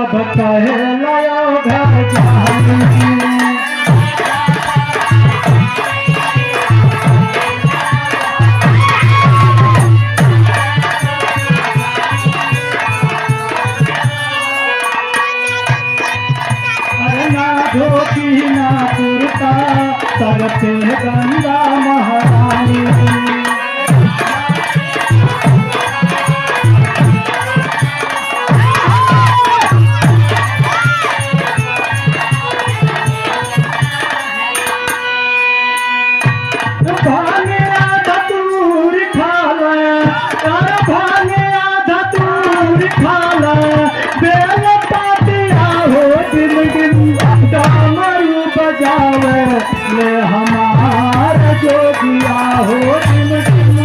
सब कहे लयो घर जानी। अरे ना धोती ना कुर्ता सर पे गंगा महारानी। भांगे धतूर खा ले, अरे भांगे धतूर खा ले, बेल पातिया हो डिम डिम डमरू बजावे ले हमार जोगिया हो डिम डिम।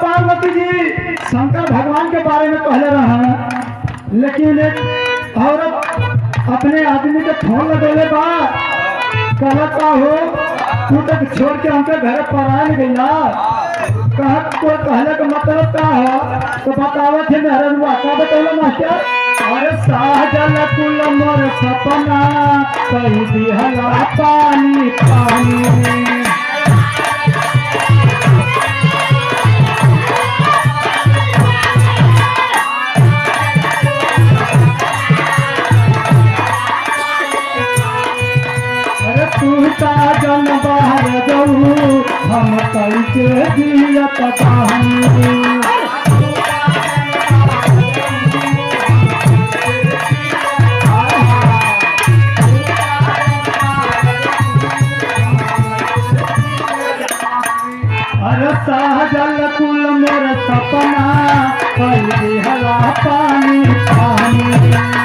पार्वती जी शंकर भगवान के बारे में कहले रहा, लेकिन एक औरत अपने आदमी के फोन लगौले बा, कहला हो तू तक छोड़ के हमके घर परान गईला, कहा को कहले का मतलब का हो तो बतावत है मेहरनुआ। का बतौला मास्टर? अरे साजल कुल मोर सपना कही दिहला पानी पानी। जन बाहर जाऊ हम कैसे जियत बानी। अरे साजल कुल मोर सपना कही दिहला पानी पानी।